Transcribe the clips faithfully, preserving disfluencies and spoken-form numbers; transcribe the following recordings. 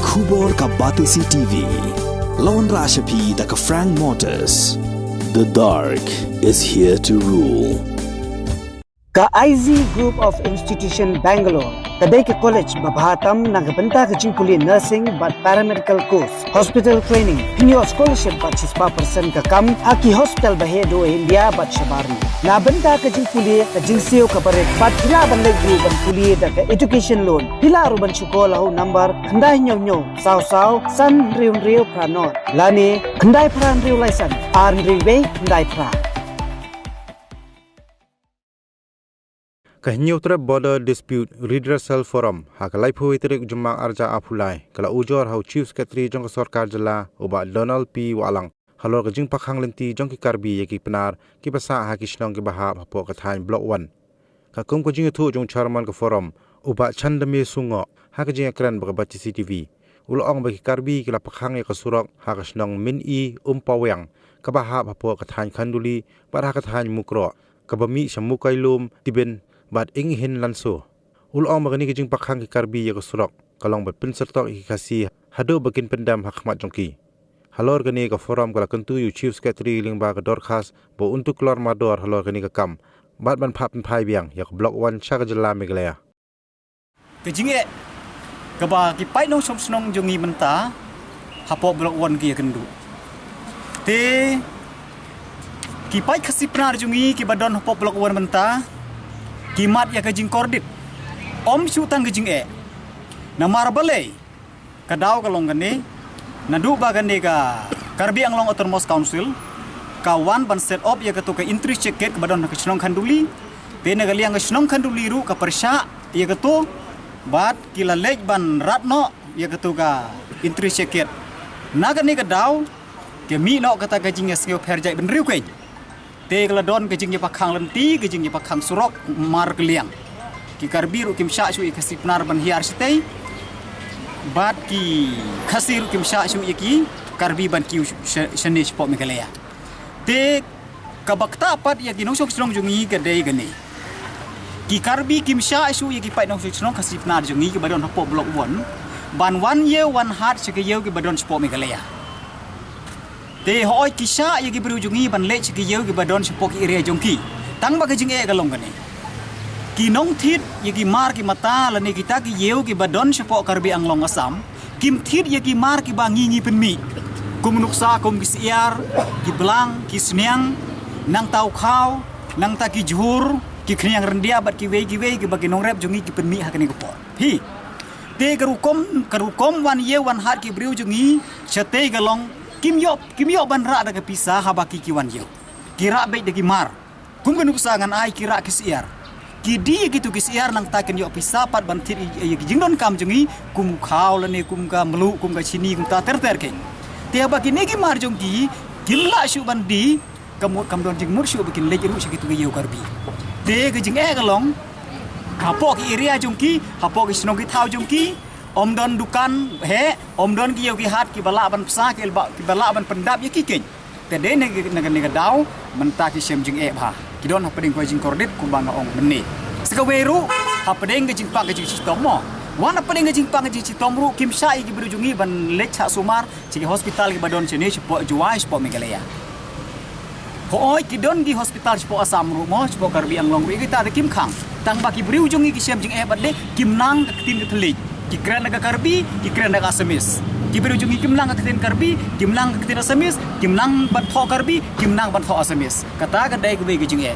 Khubor ka Batesi T V. Lawan Rashapi da ka Frank Motors. The dark is here to rule. Ka I Z Group of Institution Bangalore ka dei ka college ba bha tam na ka bynta ka jingpule nursing bad paramedical course, hospital training, pynïoh scholarship bad shispah percent ka kam ha ki hospital ba heh duh ha India bad shabar. Na bynta ka jingpule ka jingsiew ka barit bad phi lah ban leit ruh ban pule da ka education loan. Phi lah ruh ban shu call ha u number khyndai hynñiew hynñiew saw saw san hynriew hynriew phra nod lane khyndai phra hynriew lai san ar hynriew wei khyndai phra. Ka Hynñiewtrep Border Dispute Redressal Forum ha ka laiphew tarik u Jymmang arhajar arphew lai ka la ujor ha u Chief Secretary jong ka Sorkar Jylla u Bah Donald P Wahlang halor ka jingpakhang lynti jong ki Karbi ïa ki Pnar kiba sah ha ki shnong kiba hap hapoh ka thaiñ Block One. Katkum ka jingïathuh jong u Chairman ka Forum u Bah Chandame Sungoh ha ka jingïakren bad ka Batesi T V, u la ong ba ki Karbi ki la pakhang ïa ka surok ha ka shnong Myni Umpawiang kaba hap hapoh ka thaiñ Khanduli bad ha ka thaiñ Mukroh kaba mih sha Mukailum, Tibin bad Inghin Lanso. U la ong ba kane ka jingpakhang ki Karbi ïa ka surok ka long ban pynsyrtok ïa ki Khasi haduh ba kin pyndem ha khmat jong ki. Halor kane ka Forum ka la kyntu ïa u Chief Secretary lyngba ka dorkhas ba un tuklar mardor halor kane ka kam bad ban phah pynphai biang ïa ka Block One sha ka jylla Meghalaya. Ka jingeh kaba ki paid nongshong shnong jong ngi mynta hapoh Block One ki ïakynduh. Te ki paid Khasi Pnar jong ngi kiba don hapoh Block One mynta ki mad ïa ka jingkordit, ym shu tang ka jingeh. Namar balei? Ka daw ka long kane, naduh ba kane ka Karbi Anglong Autonomous Council ka wan ban set up ïa kato ka entry check gate kaba don ha ka shnong Khanduli. Te na ka liang ka shnong Khanduli ruh ka pyrshah ïa kato bad ki la leit ban rat noh ïa kato ka entry check gate. Na kane ka daw ka mih noh kata ka jingïasngew pher jaitbynriew keiñ. Te ka la don ka jingïapakhang lynti, ka jingïapakhang surok markylliang. Ki Karbi ruh kim shah shuh ïa ki Khasi Pnar ban hiar shatei bad ki Khasi ruh kim shah shuh ïa ki Karbi ban kiew sha-, shane shapoh Meghalaya. Te kaba ktah pat ïa ki nongshong shnong jong ngi ka dei kane. Ki Karbi kim shah shuh ïa ki paid nongshong shnong Khasi Pnar jong ngi kiba don hapoh Block One ban wan ïew wan hat sha ki ïew kiba don shapoh Meghalaya. Te hooid ki shah ïa ki briew jong ngi ban leit sha ki ïew kiba don shapoh ki area jong ki. Tang ba ka jingeh ka long kane, ki nongthied ïa ki mar ki mata lane kita ki ïew kiba don shapoh Karbi Anglong Assam kim thied ïa ki mar kiba ngi ngi pynmih. Kum nuksa kum ki syiar, ki blang, ki sniang, nangta u khaw, nangta ki jhur, ki khniang ryndia bad kiwei kiwei kiba ki nongrep jong ngi ki pynmih ha kane ka por. Hi. Te ka rukom, ka rukom wan ïew wan hat ki briew jong ngi shatei ka long kim ïoh, kim ïoh ban rah da ka pisa haba ki ki wan ïew. Ki rah beit da ki mar. Kum ka nuksa ngan ai, ki rah ki syiar. Ki die ïa kito ki syiar nangta kin ïoh pisa pat ban thied ïa, ïa ki jingdonkam jong ngi kum u khaw lane kum ka mluh, kum ka shini, kumta ter ter keiñ. Te haba kine ki mar jong ki kim lah shuh ban die, kam, kam don jingmut shuh ba kin leit ruh sha kito ki ïew Karbi. Te ka jingeh ka long hapoh ki area jong ki, hapoh ki shnong ki thaw jong ki, ym don dukan heh, ym don ki ïew ki hat kiba lah ban psa, kiba, kiba lah ban pyndap ïa ki keiñ. Te dei na, na, na ka daw mynta ki shem jingeh bha. Ki don hapdeng ka jingkordit kumba nga ong mynne. Sa kawei ruh hapdeng ka jingpang ka jingshitom mo. Wan hapdeng ka jingpang ka jingshitom ruh kim shah ïa ki briew jong ngi ban leit shah sumar sha ki hospital kiba don shane shapoh Jowai shapoh Meghalaya. Hooid ki don ki hospital shapoh Assam ruh mo, shapoh Karbi Anglong ruh, ïa kita te kim khang. Tang ba ki briew jong ngi ki shem jingeh bad leh, kim nang ka ktien ka thylliej. Ki kren da ka Karbi, ki kren da ka Assamese. Ki briew jong ngi kim nang ka ktien Karbi, kim nang ka ktien Assamese, kim nang ban thoh Karbi, kim nang ban thoh Assamese. Kata ka dei kawei ka jingeh.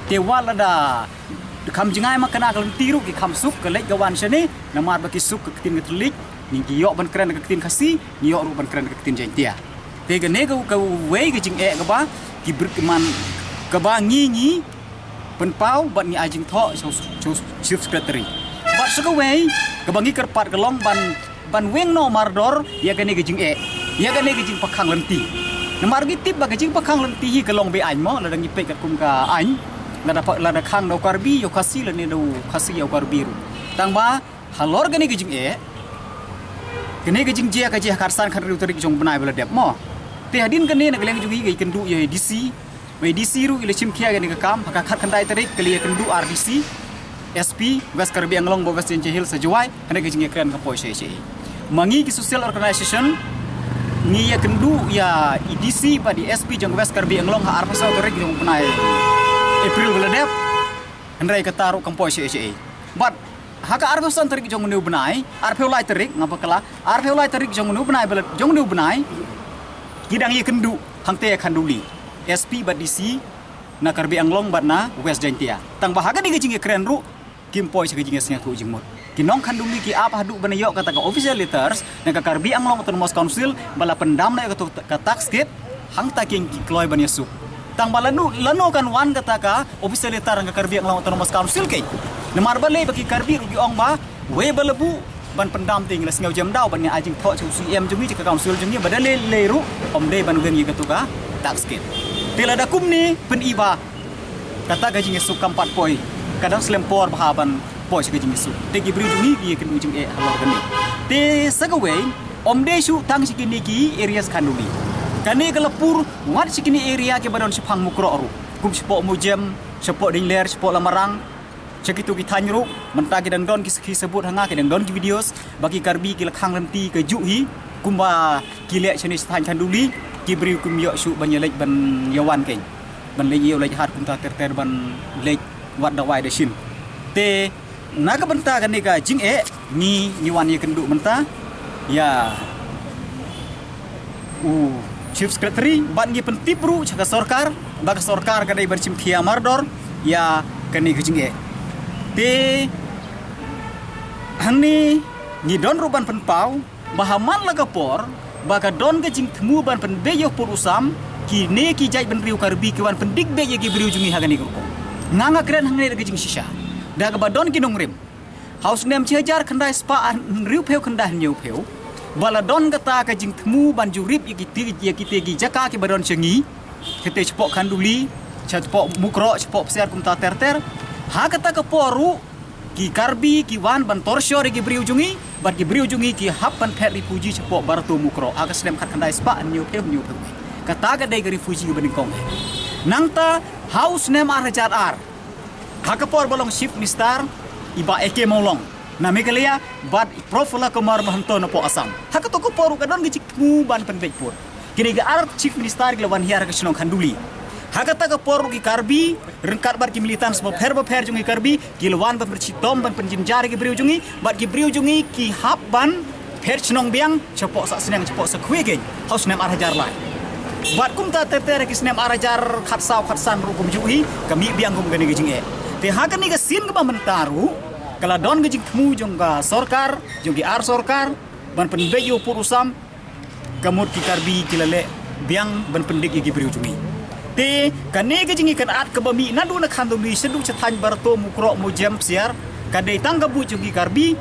Te wat lada kham jngai ma kane ka lynti ruh ki kham suk ka leit ka wan shane, namar ba ki suk ka ktien ka thylliej, ngi ki ïoh ban kren da ka ktien Khasi, ngi ïoh ruh ban kren da ka ktien Jaiñtia. Te kane ka, kawei ka jingeh kaba ki brit man kaba ngi ngi pynpaw bad ngi ai jingthoh sha u, sha u Chief Secretary. Bad sa kawei kaba ngi kyrpad ka long ban, ban weng noh mardor ïa kane ka jingeh, ïa kane ka jingpakhang lynti. Namar ngi tip ba ka jingpakhang lynti hi ka long be-aiñ mo, lada ngi peit katkum ka aiñ, lada pa, lada khang da u Karbi ïa u Khasi lane da u Khasi ïa u Karbi ruh. Tang ba halor kane ka jingeh, kane ka jingjia ka jia ha ka arphew san khathynriew tarik jong u bnai ba la dep mo. Te hadien kane na ka liang jong ngi ka ïakynduh ïa u D C, ba u D C ruh u la shim khia kane ka kam, ha ka khatkhyndai tarik ka la ïakynduh ar D C, S P West Karbi Anglong bad West Jaintia Hills sha Jowai, kane ka jingïakren ka poi shai shai. Ma ngi ki social organization, ngi ïakynduh ïa i D C bad i S P jong West Karbi Anglong ha arphew saw tarik jong u bnai April ba la dep. Hynrei kata ruh kam poi shaei shaei. Bad ha ka arphew san tarik jong une u bnai, arphew lai tarik, nga bakla, arphew lai tarik jong une u bnai, ba la, jong une u bnai, ki dang ïakynduh hangtei ha Khanduli, S P bad D C na Karbi Anglong bad na West Jaintia. Tang ba ha kane ka jingïakren ruh kim poi sha ka jingïasngewthuh jingmut. Ki nong Khanduli ki ap haduh ban ïoh kata ka official letters na ka Karbi Anglong Autonomous Council ba la pyndam noh ïa kato ka tax gate, hangta ki kloi ban ïasuk. Tang ba lano lano kan wan kata ka official letter na ka Karbi Anglong Autonomous Council kein. Namar balei? Ba ki Karbi ruh ki ong ba wei ba la buh ban pyndam te ngi la sngew jem daw bad ngi ai jingthoh sha u C M jong ngi, sha ka council jong ngi, ba da lei lei ruh ym dei ban weng ïa kato ka tax gate. Te lada kumne, pyni ba kata ka jingïasuk kam pat poi, ka dang slem por bha ban poi sha ka jingïasuk. Te ki briew jong ngi ki ïakynduh jingeh halor kane. Te sa kawei, ym dei shuh tang sha kine ki areas Khanduli. Kane ka la pur wat sha kine area kiba don shaphang Mukroh ruh, kum shapoh Mujem, shapoh Diengler, shapoh Lamarang, sha kito ki thaiñ ruh, mynta ki dang don ki sakhi sabut ha nga, ki dang don ki videos ba ki Karbi ki la khang lynti kajuh hi, kumba ki leh shane sha thaiñ Khanduli, ki briew kim ïoh shuh ban ïaleit ban ïawan kein, ban leit ïew leit hat kumta ter ter, ban leit wad dawai da shin. Te na ka bynta kane ka jingeh, ngi ngi wan ïakynduh mynta ïa u Chief Secretary bad ngi pyntip ruh sha ka sorkar ba ka sorkar ka dei ban shim khia mardor ïa kane ka jingeh. Te hangne ngi don ruh ban pynpaw ba ha man la ka por ba ka don ka jingthmu ban pynbeit ïa u pud u sam, kine ki jaitbynriew Karbi ki wan pyndik beit ïa ki briew jong ngi ha kane ka rukom. Nga nga kren hangne da ka jingshisha da kaba don ki nongrim. Ha u snem shi hajar khyndai spah hynriewphew khyndai hynñiewphew ba la don kata ka jingthmu ban jurip ïa kite, ïa kite ki jaka kiba don sha ngi, kite shapoh Khanduli, shapoh Mukroh, shapoh Psiar kumta ter ter. Ha kata ka por ruh ki Karbi ki wan ban torture ïa ki briew jong ngi, bad ki briew jong ngi ki hap ban phet refugee shapoh Barato Mukroh ha ka snem khatkhyndai spah hynñiewphew hynñiewphew. Kata ka dei ka refugee kaba nyngkong. Nangta ha u snem ar hajar ar, ha ka por ba long Chief Minister i Bah A K Mawlong na Meghalaya bad i Professor Kumar Mahanta napoh Assam, ha kato ka por ruh ka don ka jingthmu ban pynbeit pud. Kine ki ar Chief Minister ki la wan hiar ha ka shnong Khanduli. Ha kata ka por ruh ki Karbi ryngkat bad ki militants bapher bapher jong ki Karbi ki la wan ban pynshitom ban pynjynjar ïa ki briew jong ngi, bad ki briew jong ngi ki hap ban phet shnong biang shapoh Sahsniang, shapoh Sakhwei kein ha u snem ar hajar lai. Bad kumta ter ter ha ki snem ar hajar khatsaw khatsan ruh kumjuh hi ka mih biang kum kane ka jingeh. Te ha kane ka sien kaba mynta ruh ka la don ka jingthmu jong ka sorkar, jong ki ar sorkar, ban pynbeit ïa u pud u sam. Ka mut ki Karbi ki la leh biang ban pyndik ïa ki briew jong ngi. Te kane ka jingïakynad kaba mih naduh na Khanduli shaduh sha thaiñ Barato, Mukroh, Mujem, Psiar, ka dei tang ka buit jong ki Karbi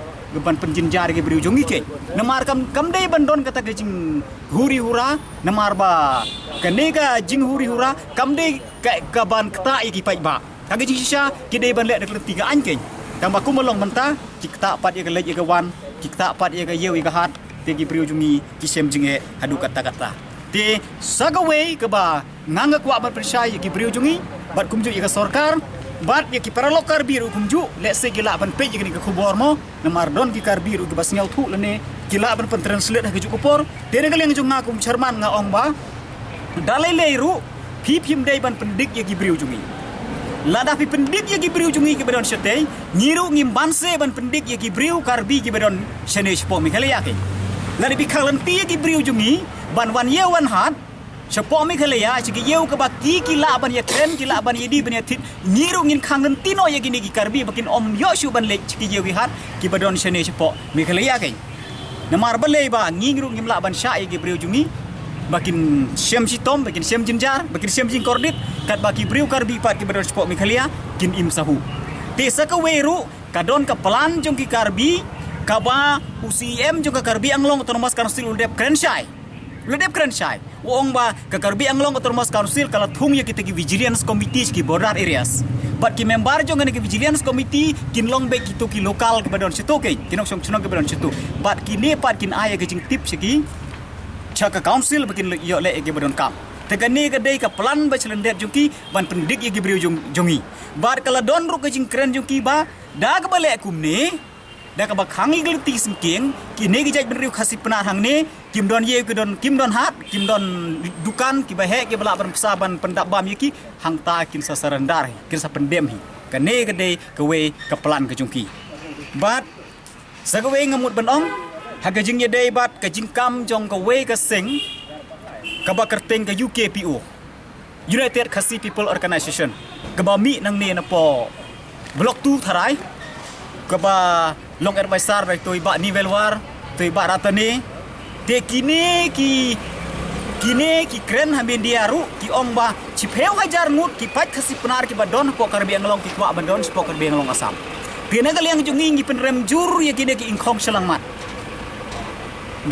ban pynjynjar ïa ki briew jong ngi kein. Namar kam, kam dei ban don kata ka jinghuri hura, namar ba kane ka jinghuri hura kam dei ka, ka ban ktah ïa ki paidbah. Ka, ka jingshisha ki dei ban leh da ka lynti ka aiñ kein. Tang ba kumba long mynta ki ktah pat ïa ka leit ïa ka wan, ki ktah pat ïa ka ïew ïa ka hat. Te ki briew jong ngi ki shem jingeh haduh katta katta. Te sa kawei kaba nga nga kwah ban pynshai ïa ki briew jong ngi bad kumjuh ïa ka sorkar bad ïa ki paralok Karbi ruh kumjuh, lehse ki lah ban peit ïa kane ka khubor mo. Namar don ki Karbi ruh kiba sngewthuh lane ki lah ban pyntranslate ha kajuh ka por. Te na ka liang jong nga kum chairman nga ong ba da lei lei ruh phi phim dei ban pyndik ïa ki briew jong ngi. Lada phi pyndik ïa ki briew jong ngi kiba don shatei, ngi ruh ngim banse ban pyndik ïa ki briew Karbi kiba don shane shapoh Meghalaya kein. Lada phi khang lynti ïa ki briew jong ngi ban wan ïew wan hat shapoh Meghalaya sha ki ïew kaba ki, ki lah ban ïakren, ki lah ban ïadie ban ïathied, ngi ruh ngin khang lynti noh ïa kine ki Karbi ba kin ym ïoh shuh ban leit sha ki ïew ki hat kiba don shane shapoh Meghalaya kein. Namar balei? Ba ngi ruh ngim lah ban shah ïa ki briew jong ngi ba kin shem shitom, ba kin shem jynjar, ba kin shem jingkordit, katba ki briew Karbi pat kiba don shapoh Meghalaya kin im sahuh. Te sa kawei ruh ka don ka plan jong ki Karbi kaba u C E M jong ka Karbi Anglong Autonomous Council u la dep kren shai. U la dep kren shai. U ong ba ka Karbi Anglong Autonomous Council ka la thung ïa kita ki vigilance committee sha ki border areas. Bad ki member jong kane ki vigilance committee kin long beit kito ki local kiba don shato kein, ki nongshong shnong kiba don shato. Bad kine pat kin ai ïa ka jingtip sha ki, sha ka council ba kin ïoh leh ïa kiba donkam. Te kane ka dei ka plan ba shlyndet jong ki ban pyndik ïa ki briew jong, jong ngi. Bad ka la don ruh ka jingkren jong ki ba da kaba leh kumne Da kaba khang ïa ki lynti syngkien, kine ki jaitbynriew Khasi Pnar hangne, kim don ïew, ki don, kim don hat, kim don dukan, kiba heh, kiba lah ban pynsa ban pyndap bam ïa ki, hangta kin sa surrender hi, kin sa pyndem hi. Kane ka dei kawei ka plan ka jong ki. Bad sa kawei nga mut ban ong, ha ka jingïadei bad ka jingkam jong kawei ka seng kaba kyrteng ka U K P O, United Khasi People Organization, kaba mih nangne napoh Block two tharai, kaba long advisor da i to i Bah Nivel War, to i Bah Ratane. Te kine ki, kine ki kren ha media ruh ki ong ba shiphew hajar ngut ki paid Khasi Pnar kiba don hapoh Karbi Anglong ki kwah ban don shapoh Karbi Anglong Assam. Te na ka liang jong ngi ngi pynrem jur ïa kine ki ingkhong shyllangmat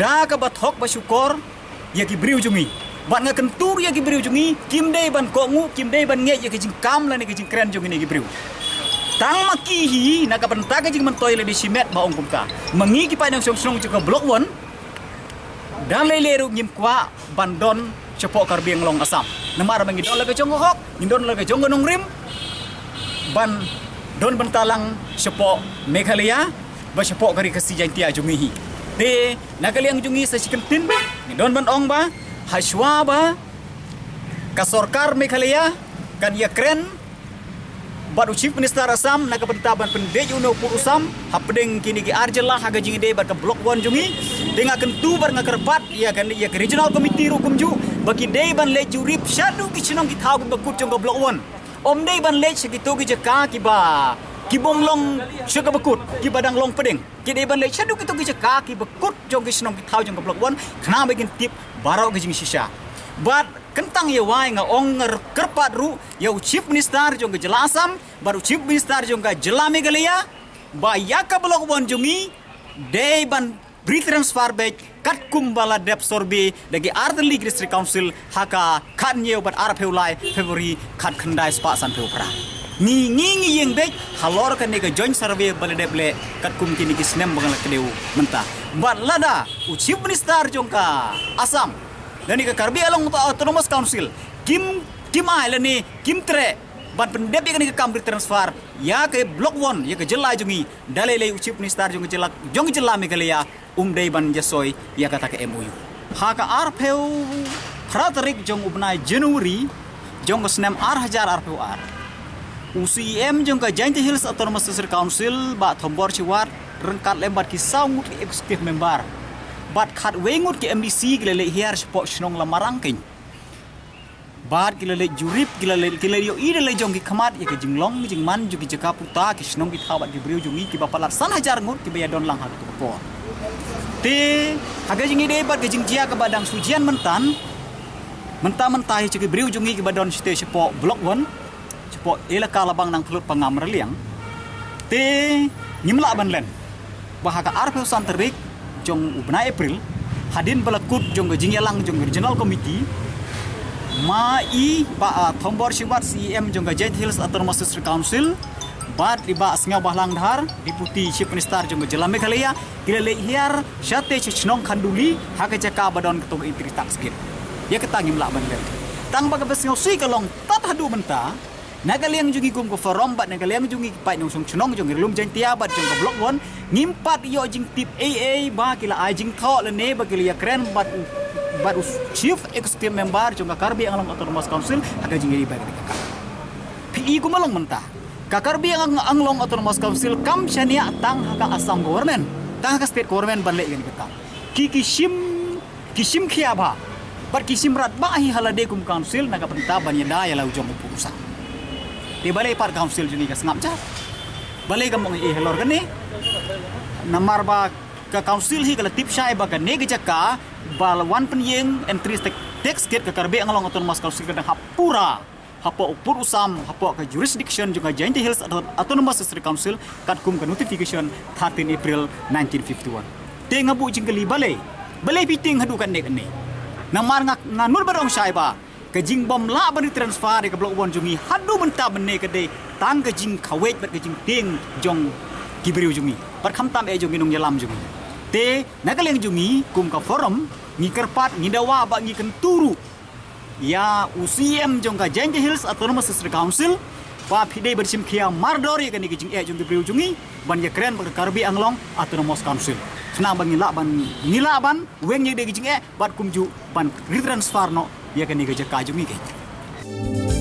da kaba thok ba shukor ïa ki briew jong ngi. Bad nga kyntu ïa ki briew jong ngi, kim dei ban kohnguh, kim dei ban ngeit ïa ka jingkam lane ka jingkren jong ngi ne ki briew. Tang ma ki hi, na ka bynta ka jingmyntoi lade shimet ba ong kumta. Ma ngi ki paid nongshong shnong jong ka Block One, da lei lei ruh ngim kwah ban don shapoh Karbi Anglong Assam. Namar ba ngi don la ka jong ka hok, ngi don la ka jong ka nongrim ban don bynta lang shapoh Meghalaya, ba shapoh ka Ri Khasi Jaiñtia jong ngi hi. Te na ka liang jong ngi sa shi kyntien, ngi don ban ong ba hashwa ba ka sorkar Meghalaya kan ïakren bad u Chief Minister Assam na ka bynta ban pynbeit u nongput u sam hapdeng kine ki ar jylla ha ka jingïadei bad ka Block One jong ngi. Te nga kyntu bad nga kyrpad ïa ka, ïa ka Regional Committee ruh kumjuh ba ki dei ban leit jurip shaduh ki shnong ki thaw kiba kut jong ka Block One. Ym dei ban leit sha kito ki jaka kiba, ki bym long sha kaba kut, kiba dang long pdeng. Ki dei ban leit shaduh kito ki jaka kiba kut jong ki shnong ki thaw jong ka Block One, khnang ba kin tip baroh ka jingshisha. Bad kyntang ïa wai nga ong, nga kyrpad ruh ïa u Chief Minister jong ka jylla Assam bad u Chief Minister jong ka jylla Meghalaya ba ïa ka Block One jong ngi dei ban retransfer beit katkum ba la dep survey da ki artylli ki District Council ha ka khathynñiew bad arphew lai February khatkhyndai spah sanphew phra. Ngi, ngi, ngi ïeng beit halor kane ka joint survey ba la dep leh katkum kine ki snem ba nga la kdew mynta. Bad lada u Chief Minister jong ka Assam lane ka Karbi Anglong Autonomous Council kim, kim ai lane kim treh ban pyndep ïa kane ka kam retransfer ïa ka Block One, ïa ka jylla jong ngi, da lei lei u Chief Minister jong ka jylla, jong ka jylla Meghalaya um dei ban ïasoi ïa kata ka M O U. Ha ka arphew phra tarik jong u bnai January jong ka snem ar hajar arphew ar, u C E M jong ka Jaintia Hills Autonomous District Council, Bah Thombor Shiwat, ryngkat lem bad ki saw ngut ki executive member bad khatwei ngut ki M D C ki la leit hiar shapoh shnong Lamarangkeiñ. Bad ki la leit jurip, ki la leit, ki la ïohi da lade jong ki khmat ïa ka jinglong jingman jong ki jaka puta, ki shnong ki thaw bad ki briew jong ngi kiba palat san hajar ngut kiba ïadon lang ha kato ka por. Te ha ka jingïadei bad ka jingjia kaba dang shu jan mynta, mynta mynta hi sha ki briew jong ngi kiba don shate shapoh Block One, shapoh Elaka Labang Nangphyllut Pangam Raliang. Te ngim lah ban len ba ha ka arphew san tarik jong u bnai April, hadien ba la kut jong ka jingïalang jong ka Regional Committee, ma i Bah, ah, Thombor Shiwat, C E M jong ka Jaintia Hills Autonomous District Council, bad i Bah Sniawbhalang Dhar, Deputy Chief Minister jong ka jylla Meghalaya, ki la leit hiar shate sha shnong Khanduli ha ka jaka ba don kato ka entry tax gate. Ïa kata ngim lah ban len. Tang ba kaba sngewsih ka long tad haduh mynta, na ka liang jong ngi kum ka Forum bad na ka liang jong ngi ki paid nongshong shnong jong ka Ri Lum Jaintia bad jong ka Block One, ngim pat ïoh jingtip ei ei ba ki la ai jingthoh lane ba ki la ïakren bad u, bad u Chief Executive Member jong ka Karbi Anglong Autonomous Council ha ka jingïadei bad ka. Phi i kumba long mynta, ka Karbi Ang-, Anglong Autonomous Council kam shaniah tang ha ka Assam Government, tang ha ka State Government ban leh ïa kane ka kam. Ki, ki shim, ki shim khia bha bad ki shim rat bha hi ha lade kum council na ka bynta ban ïada ïa la u jong u pud u sam. Te balei pat council jong ngi ka sngap ja? Balei kam ong ei ei halor kane? Namar ba ka council hi ka la tip shai ba kane ka jaka ba la wan pynïeng entry tax, tax gate ka Karbi Anglong Autonomous Council ka dang hap pura hapoh u pud u sam, hapoh ka jurisdiction jong ka Jaintia Hills Auto-, Autonomous District Council, katkum ka notification thirteen April nineteen fifty-one. Te nga buh jingkylli balei, balei phi tieng haduh katne katne? Namar nga, nga nud ban ong shai ba ka jingbym lah ban retransfer ïa ka Block One jong ngi haduh mynta mynne ka dei tang ka jingkhaweit bad ka jingtieng jong ki briew jong ngi bad khamtam eh jong ki nongïalam jong ngi. Te na ka liang jong ngi kum ka Forum, ngi kyrpad, ngi dawa bad ngi kyntu ruh ïa u C E M jong ka Jaintia Hills Autonomous District Council ba phi dei ban shim khia mardor ïa kane ka jingeh jong ki briew jong ngi. ban ïakren bad ka Karbi Anglong Autonomous Council, khnang ba ngi lah ban, ngi lah ban weng ïa ka jingeh bad kumjuh ban retransfer noh ïa kane ka jaka jong ngi kein.